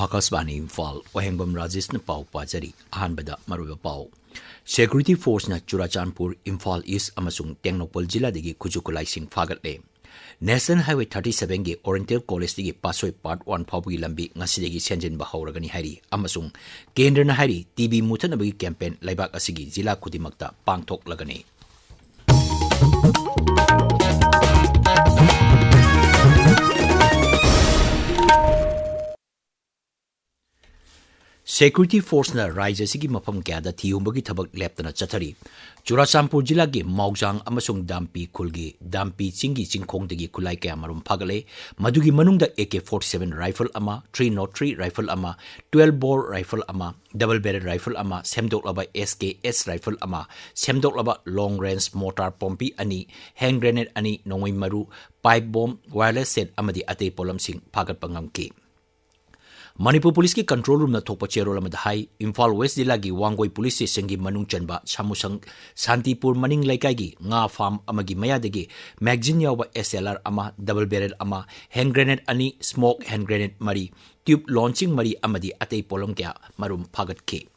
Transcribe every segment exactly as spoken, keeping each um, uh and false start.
ꯑꯀꯥꯁꯕꯥꯅꯤ ꯏꯝꯐꯥꯜ, ꯋꯥꯍꯦꯡꯕꯝ ꯔꯥꯖꯦꯁꯅ ꯄꯥꯎ ꯄꯥꯖꯔꯤ꯫ ꯑꯍꯥꯟꯕꯗ ꯃꯔꯨꯑꯣꯏꯕ ꯄꯥꯎ꯫ Security Forceꯅ ꯆꯨꯔꯥꯆꯥꯟꯄꯨꯔ, ꯏꯝꯐꯥꯜ ꯏꯁ ꯑꯃꯁꯨꯡ ꯇꯦꯡꯅꯧꯄꯜ ꯖꯤꯂꯥꯗꯒꯤ ꯈꯨꯠꯁꯨ ꯈꯨꯠꯂꯥꯏꯁꯤꯡ ꯐꯥꯒꯠꯂꯦ꯫ National Highway thirty sevenꯒꯤ Oriental Collegeꯇꯒꯤ ꯄꯥꯠꯁꯣꯏ Part one ꯐꯥꯎꯕꯒꯤ ꯂꯝꯕꯤ ꯉꯁꯤꯗꯒꯤ ꯁꯦꯝꯖꯤꯟꯕ ꯍꯧꯔꯒꯅꯤ ꯍꯥꯏꯔꯤ, ꯑꯃꯁꯨꯡ ꯀꯦꯟꯗ꯭ꯔꯅ ꯍꯥꯏꯔꯤ, ꯇꯤ ꯕꯤ ꯃꯨꯊꯠꯅꯕꯒꯤ campaign ꯂꯩꯕꯥꯛ ꯑꯁꯤꯒꯤ ꯖꯤꯂꯥ ꯈꯨꯗꯤꯡꯃꯛꯇ ꯄꯥꯡꯊꯣꯛꯂꯒꯅꯤ꯫ Security Forceꯅ ꯔꯥꯖ꯭ꯌ ꯑꯁꯤꯒꯤ ꯃꯐꯝ ꯀꯌꯥꯗ ꯊꯤꯍꯨꯝꯕꯒꯤ ꯊꯕꯛ ꯂꯦꯞꯇꯅ ꯆꯠꯊꯔꯤ꯫ ꯆꯨꯔꯥꯆꯥꯟꯄꯨꯔ ꯖꯤꯂꯥꯒꯤ ꯃꯥꯎꯖꯥꯡ ꯑꯃꯁꯨꯡ ꯗꯥꯝꯄꯤ ꯈꯨꯜꯒꯤ ꯗꯥꯝꯄꯤ ꯆꯤꯡꯒꯤ ꯆꯤꯡꯈꯣꯡꯗꯒꯤ ꯈꯨꯠꯂꯥꯏ ꯀꯌꯥ ꯃꯔꯨꯝ ꯐꯥꯒꯠꯂꯦ꯫ ꯃꯗꯨꯒꯤ ꯃꯅꯨꯡꯗ A K forty seven rifle ꯑꯃ, three nought three rifle ꯑꯃ, twelve bore rifle ꯑꯃ, double barrel rifle ꯑꯃ, ꯁꯦꯝꯗꯣꯛꯂꯕ S K S rifle ꯑꯃ, ꯁꯦꯝꯗꯣꯛꯂꯕ long range mortar ꯄꯣꯝꯄꯤ ꯑꯅꯤ, hand grenade ꯑꯅꯤ, ꯅꯣꯡꯃꯩ ꯃꯔꯨ, pipe bomb, wireless set ꯑꯃꯗꯤ ꯑꯇꯩ ꯄꯣꯠꯂꯝꯁꯤꯡ ꯐꯥꯒꯠꯄ ꯉꯝꯈꯤ꯫ ꯃꯅꯤꯄꯨꯔ ꯄꯨꯂꯤꯁꯀꯤ control roomꯅ ꯊꯣꯛꯄ ꯆꯦꯔꯣꯜ ꯑꯃꯗ ꯍꯥꯏ, ꯏꯝꯐꯥꯜ ꯋꯦꯁ ꯖꯤꯂꯥꯒꯤ ꯋꯥꯡꯒꯣꯏ ꯄꯨꯂꯤꯁ ꯁ꯭ꯇꯦꯁꯟꯒꯤ ꯃꯅꯨꯡ ꯆꯟꯕ ꯁꯥꯃꯨꯁꯪ ꯁꯥꯟꯇꯤꯄꯨꯔ ꯃꯅꯤꯡ ꯂꯩꯀꯥꯏꯒꯤ ꯉꯥ farm ꯑꯃꯒꯤ ꯃꯌꯥꯗꯒꯤ magazine ꯌꯥꯎꯕ S L R ꯑꯃ, double barrel ꯑꯃ, hand grenade ꯑꯅꯤ, smoke hand grenade ꯃꯔꯤ, tube launching ꯃꯔꯤ ꯑꯃꯗꯤ ꯑꯇꯩ ꯄꯣꯠꯂꯝ ꯀꯌꯥ ꯃꯔꯨꯝ ꯐꯥꯒꯠꯈꯤ꯫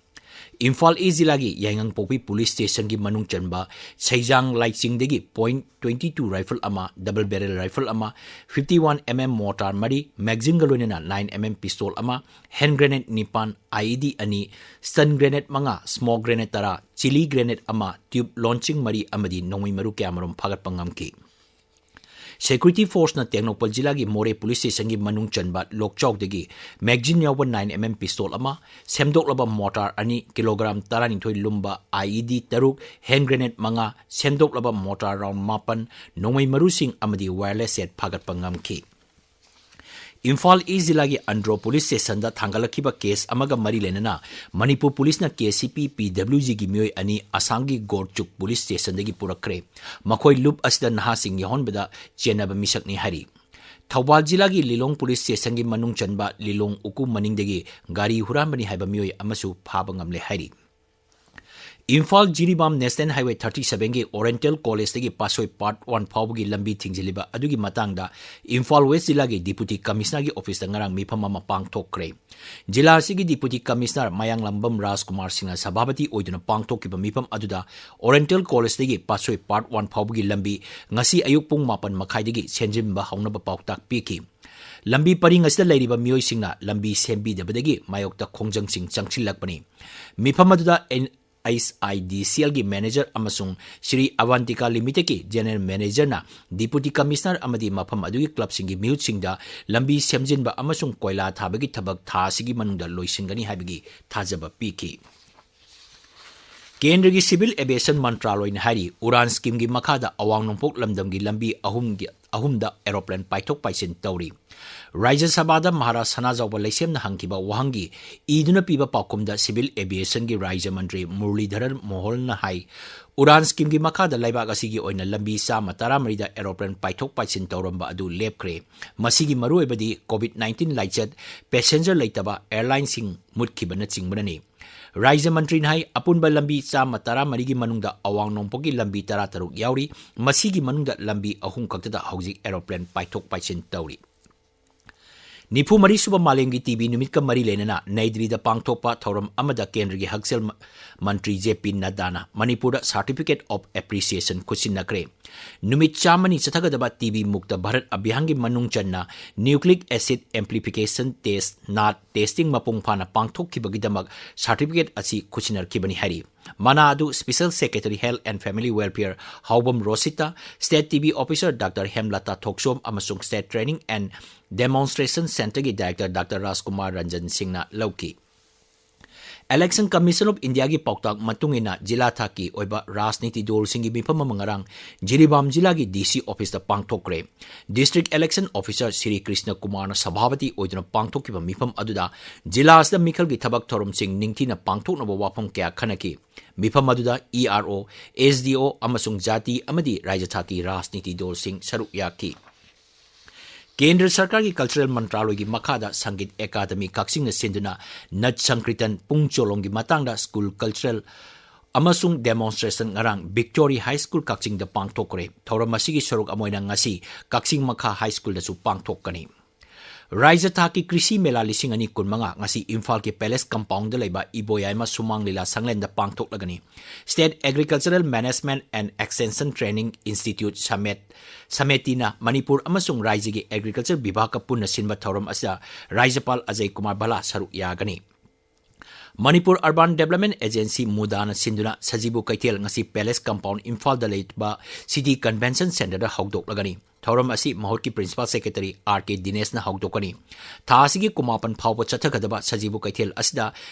ꯏꯝꯐꯥꯜ ꯏꯁ ꯖꯤꯂꯥꯒꯤ ꯌꯥꯏꯉꯪꯄꯣꯛꯄꯤ ꯄꯨꯂꯤꯁ ꯁ꯭ꯇꯦꯁꯟꯒꯤ ꯃꯅꯨꯡ ꯆꯟꯕ ꯁꯩꯖꯥꯡ ꯂꯥꯏꯆꯤꯡꯗꯒꯤ point twenty two rifle ꯑꯃ, double barrel rifle ꯑꯃ, fifty one M M mortar ꯃꯔꯤ, magazineꯒ ꯂꯣꯏꯅꯅ nine M M pistol ꯑꯃ, hand grenade ꯅꯤꯄꯥꯟ, I E D ꯑꯅꯤ, stun grenade ꯃꯉꯥ, smoke grenade ꯇꯔꯥ, chili grenade ꯑꯃ, tube launching ꯃꯔꯤ ꯑꯃꯗꯤ ꯅꯣꯡꯃꯩ ꯃꯔꯨ ꯀꯌꯥꯃꯔꯨꯝ ꯐꯥꯒꯠꯄ ꯉꯝꯈꯤ꯫ Security Forceꯅ ꯇꯦꯡꯅꯧꯄꯜ ꯖꯤꯂꯥꯒꯤ ꯃꯣꯔꯦ ꯄꯨꯂꯤꯁ ꯁ꯭ꯇꯦꯁꯟꯒꯤ ꯃꯅꯨꯡ ꯆꯟꯕ ꯂꯣꯛꯆꯥꯎꯗꯒꯤ magazine ꯌꯥꯎꯕ nine M M pistol ꯑꯃ, ꯁꯦꯝꯗꯣꯛꯂꯕ mortar ꯑꯅꯤ, kilogram ꯇꯔꯥꯅꯤꯊꯣꯏ ꯂꯨꯝꯕ I E D ꯇꯔꯨꯛ, hand grenade ꯃꯉꯥ, ꯁꯦꯝꯗꯣꯛꯂꯕ mortar round ꯃꯥꯄꯟ, ꯅꯣꯡꯃꯩ ꯃꯔꯨꯁꯤꯡ ꯑꯃꯗꯤ wireless set ꯐꯥꯒꯠꯄ ꯉꯝꯈꯤ꯫ ꯏꯝꯐꯥꯜ ꯏꯁ ꯖꯤꯂꯥꯒꯤ ꯑꯟꯗ꯭ꯔꯣ ꯄꯨꯂꯤꯁ ꯁ꯭ꯇꯦꯁꯟꯗ ꯊꯥꯡꯒꯠꯂꯛꯈꯤꯕ case ꯑꯃꯒ ꯃꯔꯤ ꯂꯩꯅꯅ ꯃꯅꯤꯄꯨꯔ ꯄꯨꯂꯤꯁꯅ K C P P W Gꯒꯤ ꯃꯤꯑꯣꯏ ꯑꯅꯤ ꯑꯁꯥꯝꯒꯤ ꯒꯣꯔꯆꯨꯛ ꯄꯨꯂꯤꯁ ꯁ꯭ꯇꯦꯁꯟꯗꯒꯤ ꯄꯨꯔꯛꯈ꯭ꯔꯦ꯫ ꯃꯈꯣꯏ ꯂꯨꯞ ꯑꯁꯤꯗ ꯅꯍꯥꯁꯤꯡ ꯌꯥꯎꯍꯟꯕꯗ ꯆꯦꯟꯅꯕ ꯃꯤꯁꯛꯅꯤ ꯍꯥꯏꯔꯤ꯫ ꯊꯧꯕꯥꯜ ꯖꯤꯂꯥꯒꯤ ꯂꯤꯂꯣꯡ ꯄꯨꯂꯤꯁ ꯁ꯭ꯇꯦꯁꯟꯒꯤ ꯃꯅꯨꯡ ꯆꯟꯕ ꯂꯤꯂꯣꯡ ꯎꯀꯨ ꯃꯅꯤꯡꯗꯒꯤ ꯒꯥꯔꯤ ꯍꯨꯔꯥꯟꯕꯅꯤ ꯍꯥꯏꯕ ꯃꯤꯑꯣꯏ ꯑꯃꯁꯨ ꯐꯥꯕ ꯉꯝꯂꯦ ꯍꯥꯏꯔꯤ꯫ Imphal Jiribam National Highway thirty seven ꯒꯤ Oriental College ꯗꯒꯤ ꯄꯥꯠꯁꯣꯏ Part one ꯐꯥꯎꯕꯒꯤ ꯂꯝꯕꯤ ꯊꯤꯡꯖꯤꯜꯂꯤꯕ ꯑꯗꯨꯒꯤ ꯃꯇꯥꯡꯗ ꯏꯝꯐꯥꯜ West ꯖꯤꯂꯥꯒꯤ Deputy Commissioner ꯒꯤ office ꯇ ꯉꯔꯥꯡ ꯃꯤꯐꯝ ꯑꯃ ꯄꯥꯡꯊꯣꯛꯈ꯭ꯔꯦ꯫ ꯖꯤꯂꯥ ꯑꯁꯤꯒꯤ Deputy Commissioner ꯃꯌꯥꯡꯂꯝꯕꯝ ꯔꯥꯖꯀꯨꯃꯥꯔ ꯁꯤꯡꯅ ꯁꯚꯥꯄꯇꯤ ꯑꯣꯏꯗꯨꯅ ꯄꯥꯡꯊꯣꯛꯈꯤꯕ ꯃꯤꯐꯝ ꯑꯗꯨꯗ Oriental College ꯗꯒꯤ ꯄꯥꯠꯁꯣꯏ Part one ꯐꯥꯎꯕꯒꯤ ꯂꯝꯕꯤ ꯉꯁꯤ ꯑꯌꯨꯛ ꯄꯨꯡ ꯃꯥꯄꯟ ꯃꯈꯥꯏꯗꯒꯤ ꯁꯦꯝꯖꯤꯟꯕ ꯍꯧꯅꯕ ꯄꯥꯎꯇꯥꯛ ꯄꯤꯈꯤ꯫ ꯂꯝꯕꯤ ꯄꯔꯤꯡ ꯑꯁꯤꯗ ꯂꯩꯔꯤꯕ ꯃꯤꯑꯣꯏꯁꯤꯡꯅ ꯂꯝꯕꯤ ꯁꯦꯝꯕꯤꯗꯕꯗꯒꯤ ꯃꯥꯌꯣꯛꯇ ꯈꯣꯡꯖꯪꯁꯤꯡ ꯆꯪꯁꯤꯜꯂꯛꯄꯅꯤ꯫ ꯃꯤꯐꯝ ꯑꯗꯨꯗ ꯑꯦꯟ-, ꯑꯩꯆ ꯑꯥꯏ ꯗꯤ ꯁꯤ ꯑꯦꯜꯒꯤ manager ꯑꯃꯁꯨꯡ ꯁ꯭ꯔꯤ ꯑꯋꯥꯟꯇꯤꯀꯥ Limited ꯀꯤ General Manager ꯅ Deputy Commissioner ꯑꯃꯗꯤ ꯃꯐꯝ ꯑꯗꯨꯒꯤ club ꯁꯤꯡꯒꯤ ꯃꯤꯍꯨꯠꯁꯤꯡꯗ ꯂꯝꯕꯤ ꯁꯦꯝꯖꯤꯟꯕ ꯑꯃꯁꯨꯡ ꯀꯣꯏꯂꯥ ꯊꯥꯕꯒꯤ ꯊꯕꯛ ꯊꯥ ꯑꯁꯤꯒꯤ ꯃꯅꯨꯡꯗ ꯂꯣꯏꯁꯤꯟꯒꯅꯤ ꯍꯥꯏꯕꯒꯤ ꯊꯥꯖꯕ ꯄꯤꯈꯤ꯫ ꯀꯦꯟꯗ꯭ꯔꯒꯤ Civil Aviation ꯃꯟꯇ꯭ꯔꯥꯂꯣꯏꯅ ꯍꯥꯏꯔꯤ, ꯎꯔꯥꯟ scheme ꯒꯤ ꯃꯈꯥꯗ ꯑꯋꯥꯡ ꯅꯣꯡꯄꯣꯛ ꯂꯝꯗꯝꯒꯤ ꯂꯝꯕꯤ ꯑꯍꯨꯝꯒꯤ, ꯑꯍꯨꯝꯗ aeroplane ꯄꯥꯏꯊꯣꯛ ꯄꯥꯏꯁꯤꯟ ꯇꯧꯔꯤ꯫ ꯔꯥꯖ꯭ꯌ ꯁꯚꯥꯗ ꯃꯍꯥꯔꯥꯖ ꯁꯅꯥꯖꯥꯎꯕ ꯂꯩꯁꯦꯝꯅ ꯍꯪꯈꯤꯕ ꯋꯥꯍꯪꯒꯤ ꯏꯗꯨꯅ ꯄꯤꯕ ꯄꯥꯎꯈꯨꯝꯗ Civil Aviation ꯒꯤ ꯔꯥꯖ꯭ꯌ ꯃꯟꯇ꯭ꯔꯤ ꯃꯨꯔꯂꯤꯙꯔꯟ ꯃꯣꯍꯣꯜꯅ ꯍꯥꯏ, ꯎꯔꯥꯟ scheme ꯒꯤ ꯃꯈꯥꯗ ꯂꯩꯕꯥꯛ ꯑꯁꯤꯒꯤ ꯑꯣꯏꯅ ꯂꯝꯕꯤ ꯆꯥꯝꯃ ꯇꯔꯥꯃꯔꯤꯗ aeroplane ꯄꯥꯏꯊꯣꯛ ꯄꯥꯏꯁꯤꯟ ꯇꯧꯔꯝꯕ ꯑꯗꯨ ꯂꯦꯞꯈ꯭ꯔꯦ꯫ ꯃꯁꯤꯒꯤ ꯃꯔꯨꯑꯣꯏꯕꯗꯤ COVID nineteen ꯂꯥꯏꯆꯠ, passenger ꯂꯩꯇꯕ airline ꯁꯤꯡ ꯃꯨꯠꯈꯤꯕꯅꯆꯤꯡꯕꯅꯅꯤ꯫ ꯔꯥꯖ꯭ꯌ ꯃꯟꯇ꯭ꯔꯤꯅ ꯍꯥꯏ, ꯑꯄꯨꯟꯕ ꯂꯝꯕꯤ ꯆꯥꯝꯃ ꯇꯔꯥꯃꯔꯤꯒꯤ ꯃꯅꯨꯡꯗ ꯑꯋꯥꯡ ꯅꯣꯡꯄꯣꯛꯀꯤ ꯂꯝꯕꯤ ꯇꯔꯥꯇꯔꯨꯛ ꯌꯥꯎꯔꯤ꯫ ꯃꯁꯤꯒꯤ ꯃꯅꯨꯡꯗ ꯂꯝꯕꯤ ꯑꯍꯨꯝ ꯈꯛꯇꯗ ꯍꯧꯖꯤꯛ aeroplane ꯄꯥꯏꯊꯣꯛ ꯄꯥꯏꯁꯤꯟ ꯇꯧꯔꯤ꯫ ꯅꯤꯐꯨ ꯃꯔꯤ ꯁꯨꯕ ꯃꯥꯂꯦꯝꯒꯤ ꯇꯤ ꯕꯤ ꯅꯨꯃꯤꯠꯀ ꯃꯔꯤ ꯂꯩꯅꯅ ꯅꯩ ꯗꯤꯜꯂꯤꯗ ꯄꯥꯡꯊꯣꯛꯄ ꯊꯧꯔꯝ ꯑꯃꯗ ꯀꯦꯟꯗ꯭ꯔꯒꯤ ꯍꯛꯁꯦꯜ ꯃ-, ꯃꯟꯇ꯭ꯔꯤ ꯖꯦ ꯄꯤ ꯅꯗ꯭ꯗꯥꯅ ꯃꯅꯤꯄꯨꯔꯗ Certificate of Appreciation ꯈꯨꯠꯁꯤꯟꯅꯈ꯭ꯔꯦ꯫ ꯅꯨꯃꯤꯠ ꯆꯥꯝꯃꯅꯤ ꯆꯠꯊꯒꯗꯕ ꯇꯤ ꯕꯤ ꯃꯨꯛꯇ ꯚꯥꯔꯠ ꯑꯚꯤꯌꯥꯟꯒꯤ ꯃꯅꯨꯡ ꯆꯟꯅ Nucleic Acid Amplification Test, NAAT testing ꯃꯄꯨꯡ ꯐꯥꯅ ꯄꯥꯡꯊꯣꯛꯈꯤꯕꯒꯤꯗꯃꯛ certificate ꯑꯁꯤ ꯈꯨꯠꯁꯤꯟꯅꯔꯛꯈꯤꯕꯅꯤ ꯍꯥꯏꯔꯤ꯫ ꯃꯅꯥ ꯑꯗꯨ Special Secretary Health and Family Welfare ꯍꯥꯎꯕꯝ Rosita, State T B Officer doctor Hemlata Thokchom ꯑꯃꯁꯨꯡ State Training and Demonstration Centre ꯒꯤ Director ꯗꯥꯛꯇꯔ ꯔꯥꯖꯀꯨꯃꯥꯔ ꯔꯟꯖꯟ ꯁꯤꯡꯅ ꯂꯧꯈꯤ꯫ Election Commission of India ꯒꯤ ꯄꯥꯎꯇꯥꯛ ꯃꯇꯨꯡ ꯏꯟꯅ ꯖꯤꯂꯥ ꯊꯥꯛꯀꯤ ꯑꯣꯏꯕ ꯔꯥꯖꯅꯤꯇꯤ ꯗꯣꯜꯁꯤꯡꯒꯤ ꯃꯤꯐꯝ ꯑꯃ ꯉꯔꯥꯡ ꯖꯤꯔꯤꯕꯥꯝ ꯖꯤꯂꯥꯒꯤ ꯗꯤ ꯁꯤ office ꯇ ꯄꯥꯡꯊꯣꯛꯈ꯭ꯔꯦ꯫ District Election Officer Shri Krishna ꯀꯨꯃꯥꯔꯅ ꯁꯚꯥꯄꯇꯤ ꯑꯣꯏꯗꯨꯅ ꯄꯥꯡꯊꯣꯛꯈꯤꯕ ꯃꯤꯐꯝ ꯑꯗꯨꯗ ꯖꯤꯂꯥ ꯑꯁꯤꯗ ꯃꯤꯈꯜꯒꯤ ꯊꯕꯛ ꯊꯧꯔꯝꯁꯤꯡ ꯅꯤꯡꯊꯤꯅ ꯄꯥꯡꯊꯣꯛꯅꯕ ꯋꯥꯐꯝ ꯀꯌꯥ ꯈꯟꯅꯈꯤ꯫ ꯃꯤꯐꯝ ꯑꯗꯨꯗ ꯏ ꯑꯥꯔ ꯑꯣ, ꯑꯦꯁ ꯗꯤ ꯑꯣ ꯑꯃꯁꯨꯡ ꯖꯥꯇꯤ ꯑꯃꯗꯤ ꯔꯥꯖ꯭ꯌ ꯊꯥꯛꯀꯤ ꯔꯥꯖꯅꯤꯇꯤ ꯗꯣꯜꯁꯤꯡ ꯁꯔꯨꯛ ꯌꯥꯈꯤ꯫ ꯀꯦꯟꯗ꯭ꯔ ꯁꯔꯀꯥꯔꯒꯤ Cultural ꯃꯟꯇ꯭ꯔꯥꯂꯣꯏꯒꯤ ꯃꯈꯥꯗ ꯁꯪꯒꯤꯠ ꯑꯦꯀꯥꯗꯃꯤ ꯀꯛꯆꯤꯡꯅ ꯁꯤꯟꯗꯨꯅ ꯅꯠ ꯁꯪꯀ꯭ꯔꯤꯇꯟ ꯄꯨꯡ ꯆꯣꯂꯣꯝꯒꯤ ꯃꯇꯥꯡꯗ School Cultural ꯑꯃꯁꯨꯡ demonstration ꯉꯔꯥꯡ Victory High School ꯀꯛꯆꯤꯡꯗ ꯄꯥꯡꯊꯣꯛꯈ꯭ꯔꯦ꯫ ꯊꯧꯔꯝ ꯑꯁꯤꯒꯤ ꯁꯔꯨꯛ ꯑꯃ ꯑꯣꯏꯅ ꯉꯁꯤ ꯀꯛꯆꯤꯡ ꯃꯈꯥ High Schoolꯗꯁꯨ ꯄꯥꯡꯊꯣꯛꯀꯅꯤ꯫ ꯔꯥꯏꯖ꯭ꯌ ꯊꯥꯛꯀꯤ ꯀ꯭ꯔꯤꯁꯤ ꯃꯦꯂꯥ ꯂꯤꯁꯤꯡ ꯑꯅꯤ ꯀꯨꯟꯃꯉꯥ ꯉꯁꯤ ꯏꯝꯐꯥꯜꯒꯤ Palace Compoundꯗ ꯂꯩꯕ ꯏꯕꯣꯌꯥꯏꯃ ꯁꯨꯃꯥꯡ ꯂꯤꯂꯥ ꯁꯪꯂꯦꯟꯗ ꯄꯥꯡꯊꯣꯛꯂꯒꯅꯤ꯫ State Agricultural Management and Extension Training Institute, ꯁꯃꯦꯠ, ꯁꯃꯦꯇꯤꯅ Manipur ꯑꯃꯁꯨꯡ ꯔꯥꯏꯖ꯭ꯌꯒꯤ Agriculture ꯕꯤꯚꯥꯒꯀ ꯄꯨꯟꯅ ꯁꯤꯟꯕ ꯊꯧꯔꯝ ꯑꯁꯤꯗ ꯔꯥꯏꯖ꯭ꯌꯄꯥꯜ ꯑꯖꯌ ꯀꯨꯃꯥꯔ ꯚꯜꯂꯥ ꯁꯔꯨꯛ ꯌꯥꯒꯅꯤ꯫ ꯃꯅꯤꯄꯨꯔ Urban Development Agency, ꯃꯨꯗꯥꯅ ꯁꯤꯟꯗꯨꯅ ꯁꯖꯤꯕꯨ ꯀꯩꯊꯦꯜ ꯉꯁꯤ Palace Compound ꯏꯝꯐꯥꯜꯗ ꯂꯩꯕ City Convention Centreꯗ ꯍꯧꯗꯣꯛꯂꯒꯅꯤ꯫ ꯊꯧꯔꯝ ꯑꯁꯤ ꯃꯍꯨꯠꯀꯤ Principal Secretary ꯑꯥꯔ ꯀꯦ ꯗꯤꯅꯦꯁꯅ ꯍꯧꯗꯣꯛꯀꯅꯤ꯫ ꯊꯥ ꯑꯁꯤꯒꯤ ꯀꯨꯟꯃꯥꯄꯟ ꯐꯥꯎꯕ ꯆꯠꯊꯒꯗꯕ ꯁꯖꯤꯕꯨ ꯀꯩꯊꯦꯜ ꯑꯁꯤꯗ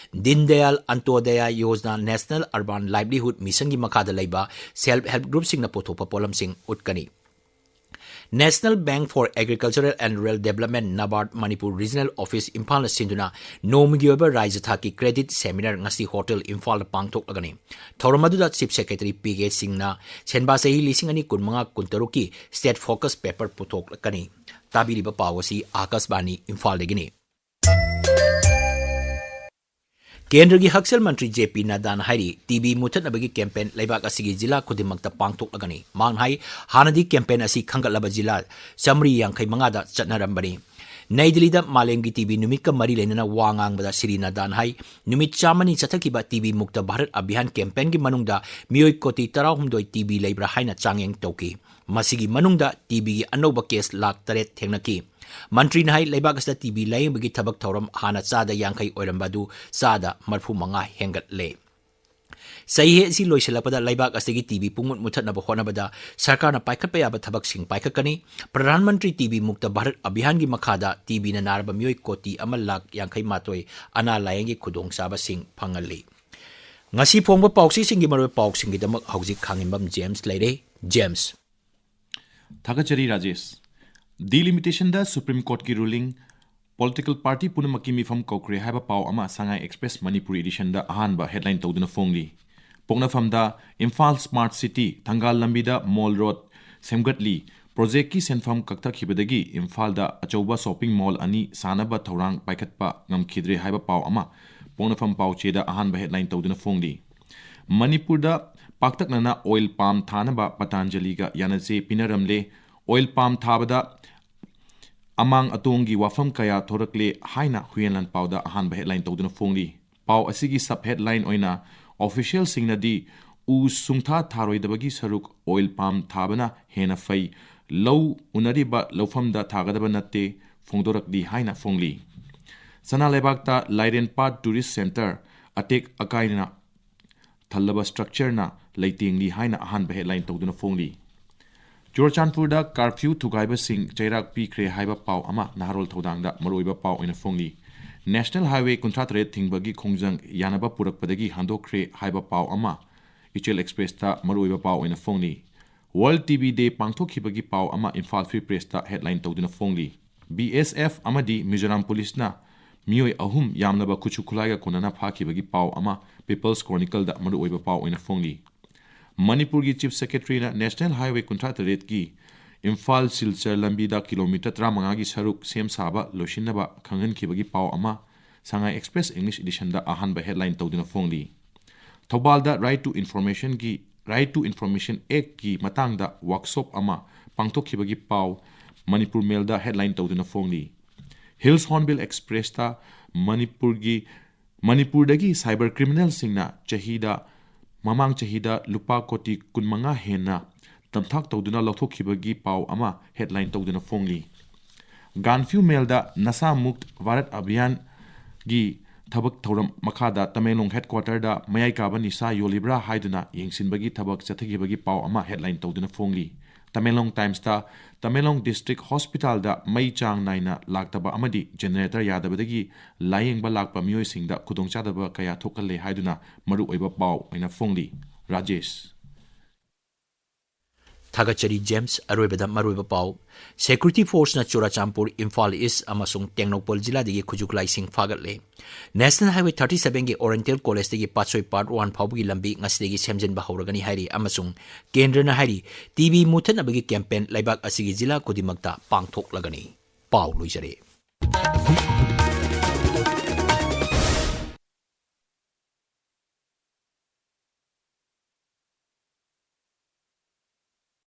ꯗꯤꯟ Dayal ꯑꯟꯇꯣꯗꯌꯥ Yojana National Urban Livelihood Missionꯒꯤ ꯃꯈꯥꯗ ꯂꯩꯕ Self Help Groupꯁꯤꯡꯅ ꯄꯨꯊꯣꯛꯄ ꯄꯣꯠꯂꯝꯁꯤꯡ ꯎꯠꯀꯅꯤ꯫ National Bank for Agricultural and Rural Development, NABARD, Manipur Regional Office ꯏꯝꯐꯥꯜꯅ ꯁꯤꯟꯗꯨꯅ ꯅꯣꯡꯃꯒꯤ ꯑꯣꯏꯕ ꯔꯥꯏꯖ꯭ꯌ ꯊꯥꯛꯀꯤ Credit Seminar ꯉꯁꯤ Hotel ꯏꯝꯐꯥꯜꯗ ꯄꯥꯡꯊꯣꯛꯂꯒꯅꯤ꯫ ꯊꯧꯔꯝ ꯑꯗꯨꯗ Chief Secretary ꯄꯤ ꯀꯦ ꯁꯤꯡꯅ ꯁꯦꯟꯕꯥ ꯆꯍꯤ ꯂꯤꯁꯤꯡ ꯑꯅꯤ ꯀꯨꯟꯃꯉꯥ ꯀꯨꯟꯇꯔꯨꯛꯀꯤ State Focus Paper ꯄꯨꯊꯣꯛꯂꯛꯀꯅꯤ꯫ ꯇꯥꯕꯤꯔꯤꯕ ꯄꯥꯎ ꯑꯁꯤ ꯑꯥꯀꯥꯁꯕꯥꯅꯤ ꯏꯝꯐꯥꯜꯗꯒꯤꯅꯤ꯫ ꯀꯦꯟꯗ꯭ꯔꯒꯤ ꯍꯛꯁꯦꯜ ꯃꯟꯇ꯭ꯔꯤ ꯖꯦ ꯄꯤ ꯅꯗꯥꯅ ꯍꯥꯏꯔꯤ, ꯇꯤ ꯕꯤ ꯃꯨꯊꯠꯅꯕꯒꯤ campaign ꯂꯩꯕꯥꯛ ꯑꯁꯤꯒꯤ ꯖꯤꯂꯥ ꯈꯨꯗꯤꯡꯃꯛꯇ ꯄꯥꯡꯊꯣꯛꯂꯒꯅꯤ꯫ ꯃꯍꯥꯛꯅ ꯍꯥꯏ, ꯍꯥꯟꯅꯗꯤ campaign ꯑꯁꯤ ꯈꯟꯒꯠꯂꯕ ꯖꯤꯂꯥ ꯆꯥꯃꯔꯤ ꯌꯥꯡꯈꯩ ꯃꯉꯥꯗ ꯆꯠꯅꯔꯝꯕꯅꯤ꯫ ꯅꯩ ꯗꯤꯜꯂꯤꯗ ꯃꯥꯂꯦꯝꯒꯤ ꯇꯤ ꯕꯤ ꯅꯨꯃꯤꯠꯀ ꯃꯔꯤ ꯂꯩꯅꯅ ꯋꯥ ꯉꯥꯡꯕꯗ ꯁ꯭ꯔꯤ ꯅꯗꯥꯅ ꯍꯥꯏ, ꯅꯨꯃꯤꯠ ꯆꯥꯝꯃꯅꯤ ꯆꯠꯊꯈꯤꯕ ꯇꯤ ꯕꯤ ꯃꯨꯛꯇ ꯚꯥꯔꯠ ꯑꯚꯤꯌꯥꯟ campaignꯒꯤ ꯃꯅꯨꯡꯗ ꯃꯤꯑꯣꯏ ꯀꯣꯇꯤ ꯇꯔꯥꯍꯨꯝꯗꯣꯏ ꯇꯤ ꯕꯤ ꯂꯩꯕ꯭ꯔꯥ ꯍꯥꯏꯅ ꯆꯥꯡꯌꯦꯡ ꯇꯧꯈꯤ꯫ ꯃꯁꯤꯒꯤ ꯃꯅꯨꯡꯗ ꯇꯤ ꯕꯤꯒꯤ ꯑꯅꯧꯕ case ꯂꯥꯈ ꯇꯔꯦꯠ ꯊꯦꯡꯅꯈꯤ꯫ ꯃꯟꯇ꯭ꯔꯤꯅ ꯍꯥꯏ, ꯂꯩꯕꯥꯛ ꯑꯁꯤꯗ ꯇꯤ ꯕꯤ ꯂꯥꯌꯦꯡꯕꯒꯤ ꯊꯕꯛ ꯊꯧꯔꯝ ꯍꯥꯟꯅ ꯆꯥꯗ ꯌꯥꯡꯈꯩ ꯑꯣꯏꯔꯝꯕ ꯑꯗꯨ ꯆꯥꯗ ꯃꯔꯐꯨ ꯃꯉꯥ ꯍꯦꯟꯒꯠꯂꯦ꯫ ꯆꯍꯤ ꯑꯁꯤ ꯂꯣꯏꯁꯤꯜꯂꯛꯄꯗ ꯂꯩꯕꯥꯛ ꯑꯁꯤꯒꯤ ꯇꯤ ꯕꯤ ꯄꯨꯡꯃꯨꯠ ꯃꯨꯊꯠꯅꯕ ꯍꯣꯠꯅꯕꯗ ꯁꯔꯀꯥꯔꯅ ꯄꯥꯏꯈꯠꯄ ꯌꯥꯕ ꯊꯕꯛꯁꯤꯡ ꯄꯥꯏꯈꯠꯀꯅꯤ꯫ ꯄ꯭ꯔꯙꯥꯟ ꯃꯟꯇ꯭ꯔꯤ ꯇꯤ ꯕꯤ ꯃꯨꯛꯇ ꯚꯥꯔꯠ ꯑꯚꯤꯌꯥꯟꯒꯤ ꯃꯈꯥꯗ ꯇꯤ ꯕꯤꯅ ꯅꯥꯔꯕ ꯃꯤꯑꯣꯏ ꯀꯣꯇꯤ ꯑꯃ ꯂꯥꯈ ꯌꯥꯡꯈꯩ ꯃꯥꯊꯣꯏ ꯑꯅꯥ ꯂꯥꯌꯦꯡꯒꯤ ꯈꯨꯗꯣꯡꯆꯥꯕꯁꯤꯡ ꯐꯪꯍꯜꯂꯤ꯫ ꯉꯁꯤ ꯐꯣꯡꯕ ꯄꯥꯎꯆꯦꯁꯤꯡꯒꯤ ꯃꯔꯨꯑꯣꯏꯕ ꯄꯥꯎꯁꯤꯡꯒꯤꯗꯃꯛ ꯍꯧꯖꯤꯛ ꯈꯥꯉꯦꯝꯕꯝ ꯖꯦꯝꯁ ꯂꯩꯔꯦ꯫ ꯖꯦꯝꯁ꯫ ꯊꯥꯒꯠꯆꯔꯤ Rajesh. Delimitationꯗ Supreme Courtꯀꯤ ruling, political party ꯄꯨꯝꯅꯃꯛꯀꯤ ꯃꯤꯐꯝ ꯀꯧꯈ꯭ꯔꯦ ꯍꯥꯏꯕ ꯄꯥꯎ ꯑꯃ ꯁꯉꯥꯏ Express ꯃꯅꯤꯄꯨꯔꯤ editionꯗ ꯑꯍꯥꯟꯕ headline ꯇꯧꯗꯨꯅ ꯐꯣꯡꯂꯤ꯫ ꯄꯣꯛꯅꯐꯝꯗ ꯏꯝꯐꯥꯜ Smart City, ꯊꯪꯒꯥꯜ ꯂꯝꯕꯤꯗ Mall Road ꯁꯦꯝꯒꯠꯂꯤ꯫ Projectꯀꯤ ꯁꯦꯟꯐꯝ ꯀꯛꯊꯈꯤꯕꯗꯒꯤ ꯏꯝꯐꯥꯜꯗ ꯑꯆꯧꯕ shopping mall ꯑꯅꯤ ꯁꯥꯅꯕ ꯊꯧꯔꯥꯡ ꯄꯥꯏꯈꯠꯄ ꯉꯝꯈꯤꯗ꯭ꯔꯦ ꯍꯥꯏꯕ ꯄꯥꯎ ꯑꯃ ꯄꯣꯛꯅꯐꯝ ꯄꯥꯎꯆꯦꯗ ꯑꯍꯥꯟꯕ headline ꯇꯧꯗꯨꯅ ꯐꯣꯡꯂꯤ꯫ ꯃꯅꯤꯄꯨꯔꯗ ꯄꯥꯛꯇꯛꯅꯅ ꯑꯣꯏꯜ ꯄꯥꯝ ꯊꯥꯅꯕ ꯄꯇꯥꯟꯖꯂꯤꯒ ꯌꯥꯅꯆꯦ ꯄꯤꯅꯔꯝꯂꯦ꯫ ꯑꯣꯏꯜ ꯄꯥꯝ ꯊꯥꯕꯗ ꯑꯃꯥꯡ ꯑꯇꯣꯡꯒꯤ ꯋꯥꯐꯝ ꯀꯌꯥ ꯊꯣꯔꯛꯂꯦ ꯍꯥꯏꯅ ꯍꯨꯏꯌꯦꯟ ꯂꯥꯟꯄꯥꯎꯗ ꯑꯍꯥꯟꯕ ꯍꯦꯗꯂꯥꯏꯟ ꯇꯧꯗꯨꯅ ꯐꯣꯡꯂꯤ꯫ ꯄꯥꯎ ꯑꯁꯤꯒꯤ ꯁꯕ ꯍꯦꯗꯂꯥꯏꯟ ꯑꯣꯏꯅ, ꯑꯣꯐꯤꯁꯤꯌꯦꯜꯁꯤꯡꯅꯗꯤ ꯎ ꯁꯨꯡꯊꯥ ꯊꯥꯔꯣꯏꯗꯕꯒꯤ ꯁꯔꯨꯛ ꯑꯣꯏꯜ ꯄꯥꯝ ꯊꯥꯕꯅ ꯍꯦꯟꯅ ꯐꯩ, ꯂꯧ ꯎꯅꯔꯤꯕ ꯂꯧꯐꯝꯗ ꯊꯥꯒꯗꯕ ꯅꯠꯇꯦ, ꯐꯣꯡꯗꯣꯔꯛꯂꯤ ꯍꯥꯏꯅ ꯐꯣꯡꯂꯤ꯫ ꯁꯅꯥ ꯂꯩꯕꯥꯛꯇ ꯂꯥꯏꯔꯦꯟ ꯄꯥꯠ ꯇꯨꯔꯤꯁ ꯁꯦꯟꯇꯔ ꯑꯇꯦꯛ ꯑꯀꯥꯏꯅ ꯊꯜꯂꯕ ꯁ꯭ꯇ꯭ꯔꯛꯆꯔꯅ ꯂꯩꯇꯦꯡꯂꯤ ꯍꯥꯏꯅ ꯑꯍꯥꯟꯕ ꯍꯦꯗꯂꯥꯏꯟ ꯇꯧꯗꯨꯅ ꯐꯣꯡꯂꯤ꯫ ꯆꯨꯔꯆꯥꯟꯄꯨꯔꯗ ꯀꯥꯔꯐ꯭ꯌꯨ ꯊꯨꯒꯥꯏꯕꯁꯤꯡ ꯆꯩꯔꯥꯛ ꯄꯤꯈ꯭ꯔꯦ ꯍꯥꯏꯕ ꯄꯥꯎ ꯑꯃ ꯅꯍꯥꯔꯣꯜ ꯊꯧꯗꯥꯡꯗ ꯃꯔꯨꯑꯣꯏꯕ ꯄꯥꯎ ꯑꯣꯏꯅ ꯐꯣꯡꯂꯤ꯫ ꯅꯦꯁꯅꯦꯜ ꯍꯥꯏꯋꯦ ꯀꯨꯟꯊ꯭ꯔꯥ ꯇꯔꯦꯠ ꯊꯤꯡꯕꯒꯤ ꯈꯣꯡꯖꯪ ꯌꯥꯅꯕ ꯄꯨꯔꯛꯄꯗꯒꯤ ꯍꯟꯗꯣꯛꯈ꯭ꯔꯦ ꯍꯥꯏꯕ ꯄꯥꯎ ꯑꯃ ꯏꯆꯦꯜ ꯑꯦꯛꯁꯄ꯭ꯔꯦꯁꯇ ꯃꯔꯨꯑꯣꯏꯕ ꯄꯥꯎ ꯑꯣꯏꯅ ꯐꯣꯡꯂꯤ꯫ ꯋꯥꯔꯜꯗ ꯇꯤ ꯕꯤ ꯗꯦ ꯄꯥꯡꯊꯣꯛꯈꯤꯕꯒꯤ ꯄꯥꯎ ꯑꯃ ꯏꯝꯐꯥꯜ ꯐ꯭ꯔꯤ ꯄ꯭ꯔꯦꯁꯇ ꯍꯦꯗꯂꯥꯏꯟ ꯇꯧꯗꯨꯅ ꯐꯣꯡꯂꯤ꯫ ꯕꯤ ꯑꯦꯁ ꯑꯦꯐ ꯑꯃꯗꯤ ꯃꯤꯖꯣꯔꯥꯝ ꯄꯨꯂꯤꯁꯅ ꯃꯤꯑꯣꯏ ꯑꯍꯨꯝ ꯌꯥꯝꯂꯕ ꯈꯨꯠꯁꯨ ꯈꯨꯠꯂꯥꯏꯒ ꯀꯣꯟꯅꯅ ꯐꯥꯈꯤꯕꯒꯤ ꯄꯥꯎ ꯑꯃ ꯄꯤꯄꯜꯁ ꯀ꯭ꯔꯣꯅꯤꯀꯜꯗ ꯃꯔꯨꯑꯣꯏꯕ ꯄꯥꯎ ꯑꯣꯏꯅ ꯐꯣꯡꯂꯤ꯫ ꯃꯅꯤꯄꯨꯔꯒꯤ ꯆꯤꯐ ꯁꯦꯀ꯭ꯔꯦꯇꯔꯤꯅ ꯅꯦꯁꯅꯦꯜ ꯍꯥꯏꯋꯦ ꯀꯨꯟꯊ꯭ꯔꯥ ꯇꯔꯦꯠꯀꯤ ꯏꯝꯐꯥꯜ ꯁꯤꯜꯆꯔ ꯂꯝꯕꯤꯗ ꯀꯤꯂꯣꯃꯤꯇꯔ ꯇꯔꯥꯃꯉꯥꯒꯤ ꯁꯔꯨꯛ ꯁꯦꯝ ꯁꯥꯕ ꯂꯣꯏꯁꯤꯟꯅꯕ ꯈꯪꯍꯟꯈꯤꯕꯒꯤ ꯄꯥꯎ ꯑꯃ ꯁꯉꯥꯏ ꯑꯦꯛꯁꯄ꯭ꯔꯦꯁ ꯏꯪꯂꯤꯁ ꯏꯗꯤꯁꯟꯗ ꯑꯍꯥꯟꯕ ꯍꯦꯗꯂꯥꯏꯟ ꯇꯧꯗꯨꯅ ꯐꯣꯡꯂꯤ꯫ ꯊꯧꯕꯥꯜꯗ ꯔꯥꯏꯠ ꯇꯨ ꯏꯟꯐꯣꯔꯃꯦꯁꯟꯒꯤ, ꯔꯥꯏꯠ ꯇꯨ ꯏꯟꯐꯣꯔꯃꯦꯁꯟ ꯑꯦꯛꯀꯤ ꯃꯇꯥꯡꯗ ꯋꯥꯔꯛꯁꯣꯞ ꯑꯃ ꯄꯥꯡꯊꯣꯛꯈꯤꯕꯒꯤ ꯄꯥꯎ ꯃꯅꯤꯄꯨꯔ ꯃꯦꯜꯗ ꯍꯦꯗꯂꯥꯏꯟ ꯇꯧꯗꯨꯅ ꯐꯣꯡꯂꯤ꯫ ꯍꯤꯜꯁ ꯍꯣꯔꯟꯕꯤꯜ ꯑꯦꯛꯁꯄ꯭ꯔꯦꯁꯇ ꯃꯅꯤꯄꯨꯔꯒꯤ, ꯃꯅꯤꯄꯨꯔꯗꯒꯤ ꯁꯥꯏꯕꯔ ꯀ꯭ꯔꯤꯃꯤꯅꯦꯜꯁꯤꯡꯅ ꯆꯍꯤꯗ ꯃꯃꯥꯡ ꯆꯍꯤꯗ ꯂꯨꯄꯥ ꯀꯣꯇꯤ ꯀꯨꯟꯃꯉꯥ ꯍꯦꯟꯅ ꯅꯝꯊꯥꯛ ꯇꯧꯗꯨꯅ ꯂꯧꯊꯣꯛꯈꯤꯕꯒꯤ ꯄꯥꯎ ꯑꯃ ꯍꯦꯗꯂꯥꯏꯟ ꯇꯧꯗꯨꯅ ꯐꯣꯡꯂꯤ꯫ ꯒꯥꯟꯐ꯭ꯌꯨ ꯃꯦꯜꯗ ꯅꯁꯥ ꯃꯨꯛꯇ ꯚꯥꯔꯠ ꯑꯚꯤꯌꯥꯟꯒꯤ ꯊꯕꯛ ꯊꯧꯔꯝ ꯃꯈꯥꯗ ꯇꯃꯦꯡꯂꯣꯡ ꯍꯦꯗꯀ꯭ꯋꯥꯇꯔꯗ ꯃꯌꯥꯏ ꯀꯥꯕ ꯅꯤꯁꯥ ꯌꯣꯜꯂꯤꯕ꯭ꯔꯥ ꯍꯥꯏꯗꯨꯅ ꯌꯦꯡꯁꯤꯟꯕꯒꯤ ꯊꯕꯛ ꯆꯠꯊꯈꯤꯕꯒꯤ ꯄꯥꯎ ꯑꯃ ꯍꯦꯗꯂꯥꯏꯟ ꯇꯧꯗꯨꯅ ꯐꯣꯡꯂꯤ꯫ ꯇꯃꯦꯡꯂꯣꯡ ꯇꯥꯏꯝꯁꯇ ꯇꯃꯦꯡꯂꯣꯡ ꯗꯤꯁꯇ꯭ꯔꯤꯛ ꯍꯣꯁꯄꯤꯇꯥꯜꯗ ꯃꯩ ꯆꯥꯡ ꯅꯥꯏꯅ ꯂꯥꯛꯇꯕ ꯑꯃꯗꯤ ꯖꯦꯅꯦꯔꯦꯇꯔ ꯌꯥꯗꯕꯗꯒꯤ ꯂꯥꯌꯦꯡꯕ ꯂꯥꯛꯄ ꯃꯤꯑꯣꯏꯁꯤꯡꯗ ꯈꯨꯗꯣꯡꯆꯥꯗꯕ ꯀꯌꯥ ꯊꯣꯛꯍꯜꯂꯦ ꯍꯥꯏꯗꯨꯅ ꯃꯔꯨꯑꯣꯏꯕ ꯄꯥꯎ ꯑꯣꯏꯅ ꯐꯣꯡꯂꯤ꯫ ꯔꯥꯖꯦꯁ꯫ ꯊꯥꯒꯠꯆꯔꯤ ꯖꯦꯝꯁ꯫ ꯑꯔꯣꯏꯕꯗ ꯃꯔꯨꯑꯣꯏꯕ ꯄꯥꯎ꯫ ꯁꯦꯀ꯭ꯌꯨꯔꯤꯇꯤ ꯐꯣꯔꯁꯅ ꯆꯨꯔꯥꯆꯥꯟꯄꯨꯔ, ꯏꯝꯐꯥꯜ ꯏꯁ ꯑꯃꯁꯨꯡ ꯇꯦꯡꯅꯧꯄꯜ ꯖꯤꯂꯥꯗꯒꯤ ꯈꯨꯠꯁꯨ ꯈꯨꯠꯂꯥꯏꯁꯤꯡ ꯐꯥꯒꯠꯂꯦ꯫ ꯅꯦꯁꯅꯦꯜ ꯍꯥꯏꯋꯦ ꯊꯥꯔꯇꯤ ꯁꯚꯦꯟꯒꯤ ꯑꯣꯔꯦꯟꯇꯦꯜ ꯀꯣꯂꯦꯖꯇꯒꯤ ꯄꯥꯠꯁꯣꯏ ꯄꯥꯔꯠ ꯋꯥꯟ ꯐꯥꯎꯕꯒꯤ ꯂꯝꯕꯤ ꯉꯁꯤꯗꯒꯤ ꯁꯦꯝꯖꯤꯟꯕ ꯍꯧꯔꯒꯅꯤ ꯍꯥꯏꯔꯤ ꯑꯃꯁꯨꯡ ꯀꯦꯟꯗ꯭ꯔꯅ ꯍꯥꯏꯔꯤ ꯇꯤ ꯕꯤ ꯃꯨꯊꯠꯅꯕꯒꯤ ꯀꯦꯝꯄꯦꯟ ꯂꯩꯕꯥꯛ ꯑꯁꯤꯒꯤ ꯖꯤꯂꯥ ꯈꯨꯗꯤꯡꯃꯛꯇ ꯄꯥꯡꯊꯣꯛꯂꯒꯅꯤ꯫ ꯄꯥꯎ ꯂꯣꯏꯖꯔꯦ꯫